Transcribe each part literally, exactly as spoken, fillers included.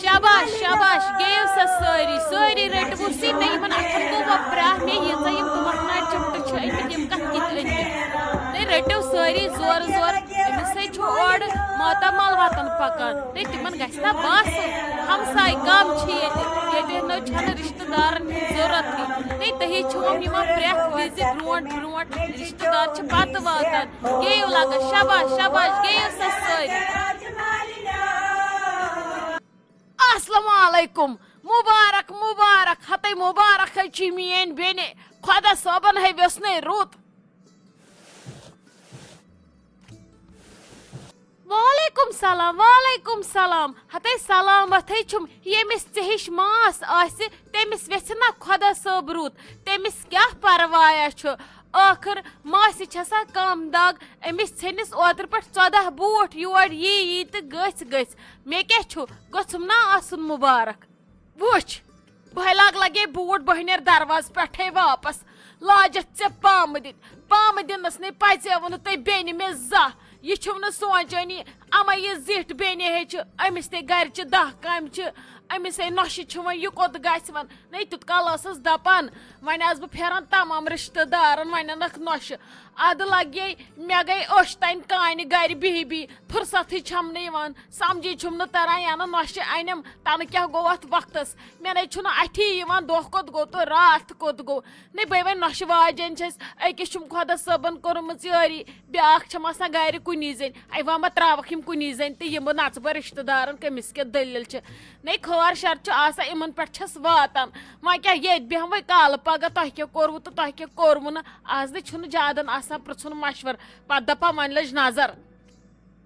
شاباش، شاباش، گیٚیِو سا سٲری، سٲری رٔٹِو سُے، مےٚ یِمن اَتھن گوٚو وۄپراہ، مےٚ ییٖژاہ یِم تُمبکھ نارِ چِمٹہٕ چھِ أنمٕتۍ، یِم کَتھ کِتھ أنمٕتۍ۔ تُہۍ رٔٹِو سٲری زورٕ زورٕ، أمِس ہے چھُ اورٕ ماتامال وَتَن پَکان، تہٕ تِمن گژھِ نا باسُن، ہمساے کَم چھِ ییٚتہِ، ییٚتہِ نہٕ چھَنہٕ رِشتہٕ دارَن ہٕنٛز ضوٚرَتھٕے، تہٕ تُہی چھِو یِمن پرٛٮ۪تھ وِزِ برونٛٹھ برونٛٹھ، رِشتہٕ دار چھِ پَتہٕ واتان۔ گیٚیِو لگس، شاباش، شاباش، گیٚیِو سا سٲری۔ السلام علیکم، مبارک، مبارک، ہتے مبارک ہے چھی میٲنۍ بیٚنہِ، خۄدا صٲبن ہے ویوٚژھنَے رُت۔ وعلیکم سلام، وعلیکم سلام، ہتے سلامت ہے چھُم، ییٚمِس ژےٚ ہِش ماس آسہِ، تٔمِس ویژھِ نا خۄدا صٲب رُت، تٔمِس کیٛاہ پروایا چھُ؟ ٲخٕر ماسہِ چھےٚ سا کم دگ؟ أمِس ژھیٚنِس اوترٕ پٮ۪ٹھ ژۄداہ بوٗٹھ، یور یی یی تہٕ گٔژھۍ گٔژھۍ۔ مےٚ کیٛاہ چھُ، گوٚژھُم نا آسُن مُبارک۔ وٕچھ، بہٕ ہے لاگہٕ لگے بوٗٹھ، بہٕ ہے نیرٕ دروازٕ پٮ۪ٹھَے واپس۔ لاجَتھ ژےٚ پامہٕ دِتھ۔ پامہٕ دِنَس نے پَزیوٕ نہٕ تۄہہِ بیٚنہِ مےٚ زانٛہہ۔ یہِ چھُم نہٕ سونٛچٲنی، اَما یہِ زِٹھ بیٚنہِ ہے چھِ، أمِس تے گَرِ چھِ دَہ کامہِ چھِ، أمِس ہے نۄشہِ چھِ وۄنۍ، یہِ کوٚت گژھِ وۄنۍ؟ نے تیُتھ کال ٲسٕس دَپان، وۄنۍ آسہٕ بہٕ پھیران تمام رِشتہٕ دارَن، وۄنۍ اَنَکھ نۄشہِ۔ اَدٕ لگے مےٚ گٔے أچھ تَنہِ کانہِ گَرِ بِہِی بِہِی، فرصتٕے چھَم نہٕ یِوان، سَمجھی چھُم نہٕ تَران، یَنہٕ نۄشہِ اَنٮ۪م، تَنہٕ کیٛاہ گوٚو اَتھ وقتَس؟ مےٚ نے چھُنہٕ اَتھی یِوان دۄہ کوٚت گوٚو تہٕ راتھ کوٚت گوٚو۔ نے بہٕ وۄنۍ نۄشہِ واجٮ۪ن چھَس، أکِس چھُم خۄدا صٲبَن کوٚرمٕژ یٲری، بیٛاکھ چھَم آسان گَرِ کُنی زٔنۍ۔ اَے وۄنۍ ما ترٛاوَکھ یِم کُنی زٔنۍ تہٕ یِمہٕ نَژٕ بہٕ رِشتہٕ دارَن، کٔمِس کیٛاہ دٔلیٖل چھِ؟ نے خٲر شَر چھُ آسان، یِمَن پٮ۪ٹھ چھَس واتان۔ وۄنۍ کیٛاہ ییٚتہِ بیٚہمَے کالہٕ پَگاہ، تۄہہِ کیٛاہ کوٚروٕ تہٕ تۄہہِ کیٛاہ کوٚروٕ نہٕ؟ آز نے چھُنہٕ زیادَن آسان پِرٛژھُن مَشوَر، پَتہٕ دَپان وۄنۍ لٔج نظر۔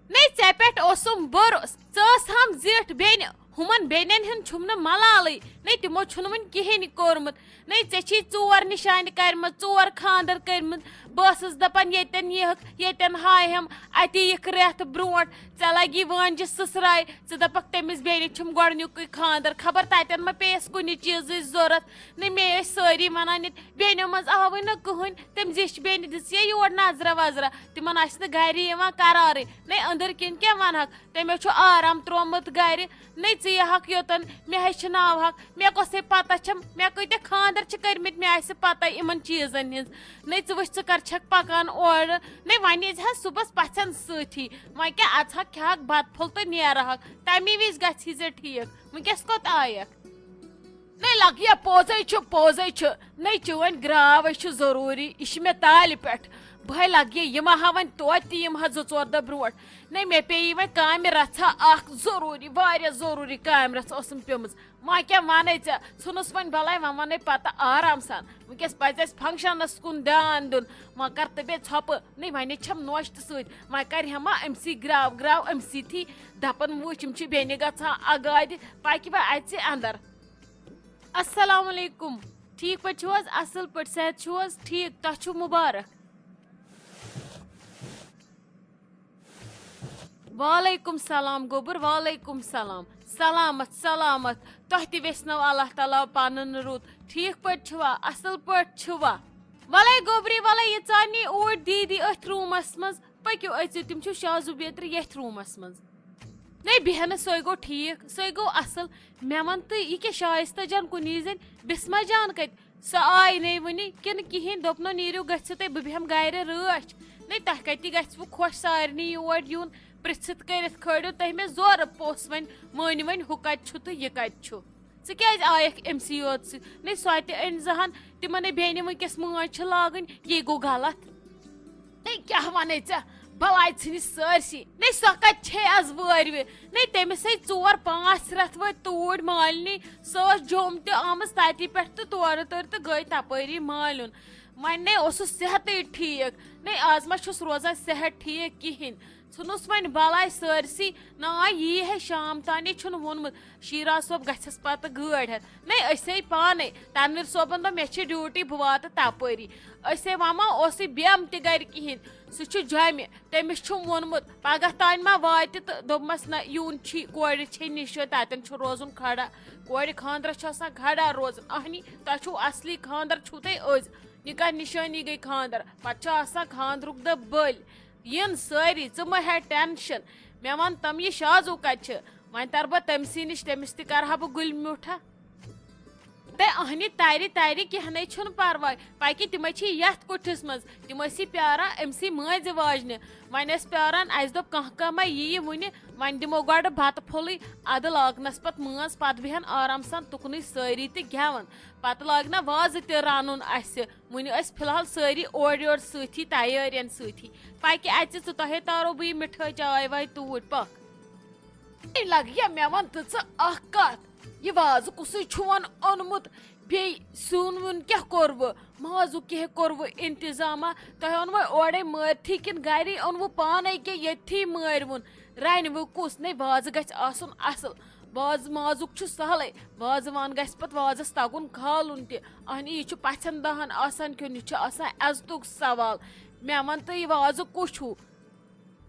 نے ژےٚ پٮ۪ٹھ اوسُم بروس، ژٕ ٲس ہم زِٹھ بیٚنہِ، ہُمن بیٚنٮ۪ن ہُنٛد چھُم نہٕ ملالٕے، نے تِمو چھُنہٕ وُنہِ کِہیٖنۍ کوٚرمُت۔ نے ژےٚ چھی ژور نِشانہِ کَرِمَژ، ژور خانٛدر کٔرمٕتۍ۔ بہٕ ٲسٕس دَپان ییٚتٮ۪ن یِہَکھ، ییٚتٮ۪ن ہایہَم، اَتی یِکھ رٮ۪تھ برونٛٹھ۔ ژےٚ لَگی وٲنجہِ سٕسراے، ژٕ دَپَکھ تٔمِس بیٚنہِ چھُم گۄڈٕنیُکُے خانٛدر، خبر تَتٮ۪ن ما پیٚیَس کُنہِ چیٖزٕچ ضوٚرَتھ۔ نے مےٚ ٲسۍ سٲری وَنان ییٚتہِ، بیٚنیو منٛز آوٕے نہٕ کٕہٕنۍ، تٔمۍ زِچھ بیٚنہِ دِژ یے یور نظرا وظرا، تِمَن آسہِ نہٕ گَرِ یِوان قرارٕے۔ نے أنٛدٕرۍ کِنۍ کیٛاہ وَنہَکھ؟ تٔمۍ چھُ آرام ترٛوومُت گرِ۔ نٔے ژٕ یہِ ہَکھ یوٚتَن، مےٚ ہے چھِ ناو ہَکھ، مےٚ کۄس ہے پَتہ چھَم، مےٚ کۭتیٛاہ خانٛدر چھِ کٔرمٕتۍ، مےٚ آسہِ پَتہ یِمَن چیٖزَن ہِنٛز۔ نٔے ژٕ وٕچھ، ژٕ کَر چھَکھ پَکان اورٕ۔ نٔے وۄنۍ ییٖزِ ہا صُبحَس پَژھٮ۪ن سۭتھی، وۄنۍ کیٛاہ اَژٕ ہَکھ، کھےٚ ہَکھ بَتہٕ پھوٚل تہٕ نیرٕ ہَکھ، تَمی وِزِ گژھی ژےٚ ٹھیٖک۔ وٕنۍکٮ۪س کوٚت آیَکھ؟ نٔے لَگہِ یا پوزَے چھُ، پوزَے چھُ۔ نٔے چٲنۍ گرٛاو ہے چھُ ضروٗری، یہِ چھِ مےٚ تالہِ پٮ۪ٹھ۔ بہٕ ہے لَگہٕ یہِ، یہِ ما ہا وۄنۍ توتہِ تہِ یِم ہا زٕ ژور دۄہ برونٛٹھ۔ نٔے مےٚ پیٚیہِ وۄنۍ کامہِ رَژھا اَکھ ضروٗری، واریاہ ضروٗری کامہِ رَژھ ٲسٕم پیٚمٕژ۔ وۄنۍ کیٛاہ وَنَے ژےٚ؟ ژھٕنُس وۄنۍ بَلاے، وۄنۍ وَنَے پَتہٕ آرام سان۔ وٕنۍکٮ۪س پَزِ اَسہِ فنٛکشَنَس کُن دیان دیُن۔ وۄنۍ کَر تہٕ بیٚیہِ ژھۄپہٕ۔ نٔے وۄنۍ چھَم نوشہِ تہٕ سۭتۍ۔ وۄنۍ کَرِ ہا ما أمۍ سٕے گرٛاو گرٛاو أمۍ سٕے تھی۔ دَپَن وٕچھ، یِم چھِ بیٚنہِ گژھان اَگادِ، پَکہِ وۄنۍ اَژِ اَندَر۔ السلام علیکم، ٹھیک پٲٹھۍ چھِو حظ؟ اصل پٲٹھۍ، صحت چھُو حظ ٹھیک؟ تۄہہِ چھُو مُبارک۔ وعلیکم سلام گوٚبُر، وعلیکم سلام۔ سلامت، سلامت۔ تۄہہِ تہِ ویژھنو اللہ تعالیٰ پنُن رُت۔ ٹھیک پٲٹھۍ چھِوا؟ اصل پٲٹھۍ چھِوا؟ وَلَے گوٚبری، وَلَے یہِ ژاننی اوٗرۍ دیٖدی أتھۍ روٗمَس منٛز۔ پٔکِو أژِو، تِم چھِو شازُ بیترِ ییٚتھۍ روٗمَس منٛز۔ نے بیٚہنہٕ، سُے گوٚو ٹھیٖک، سُے گوٚو اَصٕل۔ مےٚ وَن تہٕ، یہِ کیٛاہ شایِستہ جان کُنی زٔنۍ؟ بِسمہ جان کَتہِ؟ سۄ آیہِ نے وُنہِ کِنہٕ کِہیٖنۍ؟ دوٚپنو، "نیٖرِو، گٔژھِو تُہۍ، بہٕ بیٚہمہٕ گَرِ رٲچھ۔" نے، تۄہہِ کَتہِ گژھِوٕ خۄش سارنٕے یور یُن؟ پِرٛژھِتھ کٔرِتھ کھٲلِو تُہۍ مےٚ زورٕ پوٚژھ وۄنۍ، مٲنِو وۄنۍ، ہُہ کَتہِ چھُ تہٕ یہِ کَتہِ چھُ؟ ژٕ کیٛازِ آیَکھ أمۍ سٕے یوت سۭتۍ؟ نے سۄ تہِ أنۍ زہن، تِمن نے بیٚنہِ وٕنکیٚس مٲنٛچھ چھِ لاگٕنۍ، یے گوٚو غلط۔ نے کیٛاہ وَنے ژےٚ؟ بلاے ژھٕنہِ سٲرسٕے۔ نے سۄ کَتہِ چھے از وٲرۍ وِ؟ نے تٔمِس ہے ژور پانٛژھ رٮ۪تھ وٲتۍ توٗرۍ مالنی، سۄ ٲس جوٚم تہِ آمٕژ تَتی پٮ۪ٹھ تہٕ تورٕ تٔر تہٕ گٔے تَپٲری مالیُن۔ وۄنۍ نے اوسُس صحتٕے ٹھیٖک، نے از ما چھُس روزان صحت ٹھیٖک کِہیٖنۍ۔ ژھٕنُس وۄنۍ بلاے سٲرسٕے۔ نا، یی ہے شام تانے چھُنہٕ ووٚنمُت۔ شیراز صٲب گژھٮ۪س پتہٕ گٲڑۍ ہٮ۪تھ۔ نے، أسۍ ہے پانے۔ تنویر صٲبن دوٚپ، "مےٚ چھِ ڈیوٹی، بہٕ واتہٕ تپٲری۔" أسۍ ہے وما اوسُے بیمہٕ تہِ گرِ کِہیٖنۍ۔ سُہ چھُ جۄمہِ۔ تٔمِس چھُم ووٚنمُت، پگاہ تانۍ ما واتہِ تہٕ دوٚپمس، "نہ، یُن چھی، کورِ چھے نِشٲنۍ، تتٮ۪ن چھُ روزُن کھڑا۔ کورِ خانٛدرس چھُ آسان کھڑا روزُن۔ اہنی، تۄہہِ چھُو اصلی خانٛدر، چھُو تۄہہِ أزۍ۔ نکاح نِشٲنی گٔے خانٛدر، پتہٕ چھُ آسان خانٛدرُک دۄہ بٔلۍ۔" یِن سٲری، ژٕ مہ ہےٚ ٹینشن۔ مےٚ وَن تِم، یہِ شازو کَتہِ چھِ؟ وۄنۍ تَرٕ بہٕ تٔمسٕے نِش، تٔمِس تہِ کَرٕ ہا بہٕ گُلۍ میوٗٹھا۔ تہٕ اہنہِ تَرِ تَرِ، کینٛہہ نَے چھُنہٕ پَرواے، پَکہِ تِمَے چھِ یَتھ کُٹھِس منٛز، تِم ٲسی پیٛاران أمسٕے مٲنٛزِ واجنہِ۔ وۄنۍ ٲسۍ پیٛاران، اَسہِ دوٚپ کانٛہہ کانٛہہ ما یِیہِ وُنہِ، وۄنۍ دِمو گۄڈٕ بَتہٕ پھوٚلٕے، اَدٕ لاگنَس پَتہٕ مٲنٛز، پَتہٕ بیٚہن آرام سان تُکنُے سٲری تہٕ گٮ۪وَن۔ پَتہٕ لاگہِ نا وازٕ تہِ رَنُن اَسہِ۔ وُنہِ ٲسۍ فی الحال سٲری اورٕ یورٕ سۭتی، تیٲرین سۭتی۔ پکہِ اژِ ژٕ، تۄہے تارو بہٕ یہِ مِٹھٲے چاے واے توٗرۍ، پکھ۔ ہے لگیا، مےٚ وَن تہٕ ژٕ اکھ کتھ، یہِ وازٕ کُسُے چھُون اوٚنمُت؟ بیٚیہِ سیُن ویُن کیٛاہ کوٚروٕ؟ مازُک کیٛاہ کوٚروٕ انتظاما؟ تۄہہِ اوٚنوٕ اورے مٲرتھٕے کِنہٕ گرے اوٚنوٕ پانے، کِنہٕ ییٚتھی مٲرۍ وُن؟ رنِوٕ کُس؟ نے، وازٕ گژھِ آسُن اصل۔ وازٕ مازُک چھُ سہلٕے، وازٕ وان گژھِ پتہٕ وازس تگُن کھالُن تہِ۔ اہنہِ، یہِ چھُ پژھٮ۪ن دہن آسان کھیوٚن، یہِ چھُ آسان عزتُک سوال۔ مےٚ وَن تہٕ، یہِ وازٕ کُس چھُو؟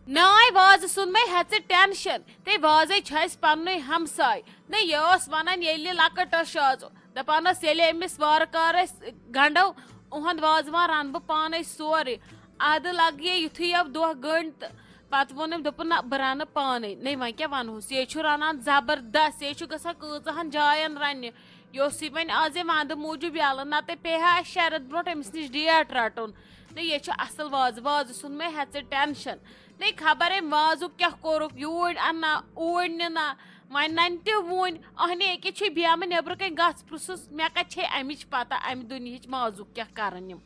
ناے، وازٕ سُنٛد مَے ہٮ۪ژٕ ٹینشن، تہٕ وازے چھُ اَسہِ پننُے ہمساے۔ نہ، یہِ ٲس ونان، ییٚلہِ لۄکٕٹ ٲس شازو، دپان ٲس، ییٚلہِ أمِس وارٕ کارٕ أسۍ گنڈو، اُہُنٛد وازوان رنہٕ بہٕ پانے سورُے۔ ادٕ لگیے یُتھُے یَو دۄہ گٔنڈۍ تہٕ پتہٕ ووٚن أمۍ، دوٚپُن، نہ، بہٕ رنہٕ پانے۔ نہ، وۄنۍ کیٛاہ ونہوس، یہِ چھُ رنان زبردست، یہِ چھُ گژھان کۭژاہن جاین رننہِ۔ یہِ اوسُے وۄنۍ آز یہِ ونٛدٕ موٗجوٗب یَلہٕ، نتہٕ پیٚیہِ ہا اَسہِ شےٚ رٮ۪تھ برونٛٹھ أمِس نِش ڈیٹ رٹُن۔ نہ، یہِ چھُ اصل وازٕ، وازٕ سُنٛد مَے ہٮ۪ژٕ ٹینشن۔ نہ، خبر أمۍ وازُک کیٛاہ کوٚرُکھ، یوٗرۍ اَننا، اوٗرۍ نِنا، وۄنۍ نَنہِ تہِ وُنۍ۔ اہنہِ، أکِس چھُے بیمہٕ نیٚبرٕ کَنۍ، گژھ پرٛژھُس، مےٚ کَتہِ چھے اَمِچ پتہ، اَمہِ دُنیہٕچ مازُک کیٛاہ کَران یِم۔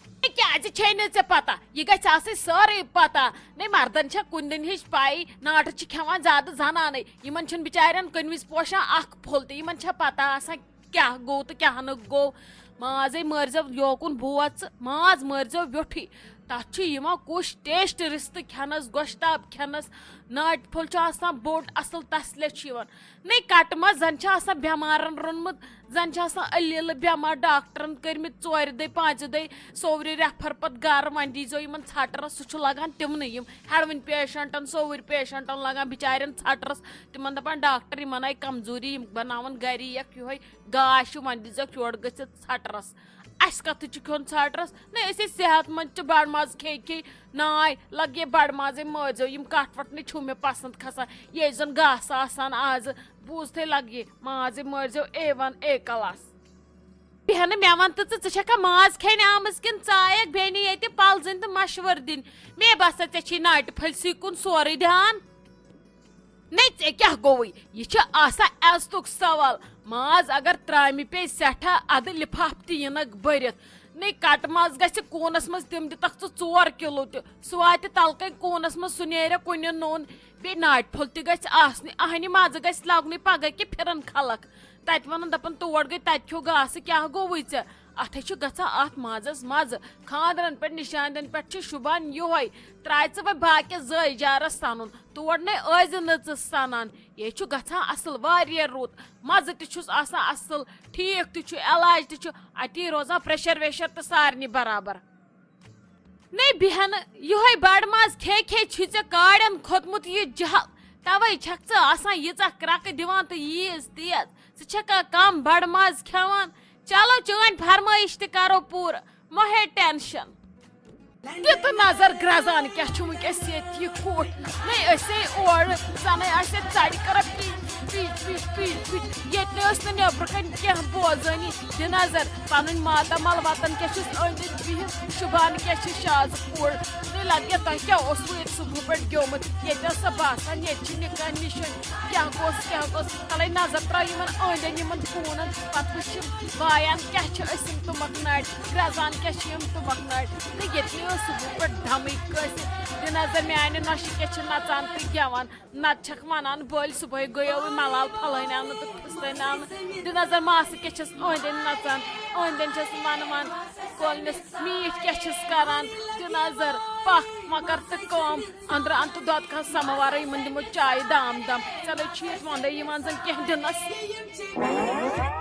ہے، کیٛازِ چھے نہٕ ژےٚ پتہ؟ یہِ گژھِ آسٕنۍ سٲرٕے پتہ۔ نہ، مردن چھےٚ کُنہِ دُنیہٕچ پَے، ناٹہٕ چھِ کھٮ۪وان زیادٕ زنانٕے۔ یِمن چھُنہٕ بِچارٮ۪ن کُنہِ وِزِ پوشان اکھ پھوٚل تہِ۔ یِمن چھےٚ پتہ آسان کیٛاہ گوٚو تہٕ کیٛاہ نہٕ گوٚو۔ مازے مٲرزیو یوکُن بوز ژٕ، ماز مٲرزیو ویوٚٹھٕے۔ تتھ چھُ یِوان کُس ٹیسٹ رِستہٕ کھٮ۪نس، گۄشتاب کھٮ۪نس، ناٹہِ پھوٚل چھُ آسان بوٚڑ اصل، تسلے چھُ یِوان۔ نہ، کٹہٕ ماز زن چھُ آسان بٮ۪مارن روٚنمُت، زن چھُ آسان علیلہٕ بٮ۪مار، ڈاکٹرن کٔرمٕتۍ ژورِ دۄہہِ پانٛژِ دۄہہِ سوورِ ریفر پتہٕ گرٕ، وۄنۍ دیٖزیو یِمن ژھٹہٕ رس، سُہ چھُ لگان تِمنٕے، یِم ہٮ۪ڈوٕنۍ پیشنٹن، سووٕرۍ پیشنٹن لگان بِچارٮ۪ن ژھٹہٕ رس۔ تِمن دپان ڈاکٹر، یِمن آیہِ کمزوری، یِم بناون گری یکھ یِہوٚے گاش ہیوٗ، وۄنۍ دیٖزیوکھ یورٕ گٔژھِتھ ژھٹہٕ رس۔ اسہِ کتھ چھُ کھیوٚن ژھٹہٕ رس؟ نہ، أسۍ ٲسۍ صحت مند تہٕ بڑٕ ماز کھے کھے۔ ناے لگے بڑٕ مازے مٲرزیو، یِم کٹھ وٹھ نہٕ چھُو مےٚ پسند کھسان، یہِ ٲسۍ زن گاسہٕ آسان آزٕ۔ بوٗزتھٕے لگہِ مازے مٲرزیو اے ون اے کلاس۔ بیٚہنہٕ، مےٚ وَن تہٕ ژٕ، ژٕ چھَکھا ماز کھیٚنہِ آمٕژ کِنہٕ ژایَکھ بیٚنہِ ییٚتہِ پَلزٕنۍ تہٕ مَشوَرٕ دِنۍ؟ مے باسان، ژےٚ چھی ناٹہِ پھٔلۍ سٕے کُن سورُے دھیان۔ نے، ژےٚ کیٛاہ گوٚوُے؟ یہِ چھِ آسان عزتُک سوال۔ ماز اگر ترٛامہِ پیٚیہِ سٮ۪ٹھاہ، اَدٕ لِفاف تہِ یِنَکھ بٔرِتھ۔ نے، کَٹہٕ ماز گژھِ کوٗنَس منٛز، تِم دِتَکھ ژٕ ژور کِلوٗ تہِ۔ سُہ واتہِ تَلہٕ کَنۍ کوٗنَس منٛز، سُہ نیرِ کُنہِ نوٚن۔ بیٚیہِ ناٹہِ پھوٚل تہِ گژھِ آسنُے، اَہنہِ مازٕ گژھِ لَگنُے، پَگاہ کہِ پھِرَن خلق۔ تَتہِ وَنان، دَپان، تور گٔے، تَتہِ کھیوٚو گاسہٕ، کیٛاہ گوٚوُے ژےٚ؟ اَتھَے چھُ گژھان اَتھ مازَس مَزٕ۔ خانٛدرَن پٮ۪ٹھ، نِشانٮ۪ن پٮ۪ٹھ چھُ شوٗبان یِہوٚے۔ ترٛاے ژٕ وۄنۍ باقیَس زٲوۍ جارَس سَنُن، تور نے ٲسۍ زِ نہٕ ژٕ سَنان۔ یے چھُ گژھان اَصٕل، واریاہ رُت۔ مَزٕ تہِ چھُس آسان اَصٕل، ٹھیٖک تہِ چھُ، علاج تہِ چھُ، اَتی روزان پرٛیشَر ویشَر تہٕ سارنٕے برابر۔ نے بیہنہٕ، یِہوٚے بڑٕ ماز کھے کھے چھُے ژےٚ کاڑٮ۪ن کھوٚتمُت یہِ جہل۔ توے چھکھ ژٕ آسان ییٖژاہ کرٛکہٕ دِوان تہٕ ییٖژ تیز۔ ژٕ چھکھا کم بڑٕ ماز کھٮ۪وان؟ چلو، چٲنۍ فرمٲیش تہِ کرو پوٗرٕ۔ مہ ہے ٹینشن۔ دِ تہٕ نظر گرٛزان کیٛاہ چھُ وٕنکیٚس ییٚتہِ یہِ کُٹھ۔ نے أسے اورٕ زَنَے آسہِ ہے ژَرِ کران pitch, pitch, pitch, pitch, pitch. ییٚتہِ نہٕ ٲسۍ نہٕ نیٚبرٕ کَنۍ کینٛہہ بوزٲنی۔ دِ نظر، پَنٕنۍ ماتامال وَتَن کیٛاہ چھِس أنٛدۍ أنٛدۍ بِہِتھ، شُبان کیٛاہ چھِ شازٕ کوٗر۔ تُہۍ لَگہِ تۄہہِ کیٛاہ اوسوٕ ییٚتہِ صُبحہٕ پٮ۪ٹھ گیومُت؟ ییٚتہِ ٲس سۄ باسان، ییٚتہِ چھِ نِکاح نِشٲنۍ۔ کیٛاہ گوٚژھ، کیٛاہ گوٚژھ؟ تَلَے نظر ترٛاو یِمَن أنٛدۍ أنٛدۍ یِمَن کوٗنَن، پَتہٕ وٕچھ یِم وایان کیٛاہ چھِ أسۍ یِم تُمبَکھ نارِ، گرٛزان کیٛاہ چھِ یِم تُمبَکھ نارِ۔ تہٕ ییٚتہِ ٲس صُبحہٕ پٮ۪ٹھ دَمٕے کٲنٛسہِ۔ دِ نظر، میٛانہِ نۄشہِ کیٛاہ چھِ نَژان تہٕ گٮ۪وان۔ نَتہٕ چھَکھ وَنان، بٔلۍ صُبحٲے گٔیو وۄنۍ مَلال پھَلٲنۍ آو نہٕ تہٕ فِستٲنۍ آو نہٕ۔ دِ نظر، ماسہٕ کیٛاہ چھَس أنٛدۍ أنٛدۍ نَژان، أنٛدۍ أنٛدۍ چھَس وَنہٕ وَن کۄلنِس میٖٹھۍ کیٛاہ چھِس کَران۔ دِ نظر، پَکھ وۄنۍ کَر تہٕ کٲم، أنٛدرٕ اَن تہٕ دۄدٕ کھَس سَمَوارَے، یِمَن دِمو چایہِ دام دام۔ ژےٚ نَے چھُے ییٚتہِ وَندَے یِوان زَن کینٛہہ دِنَس۔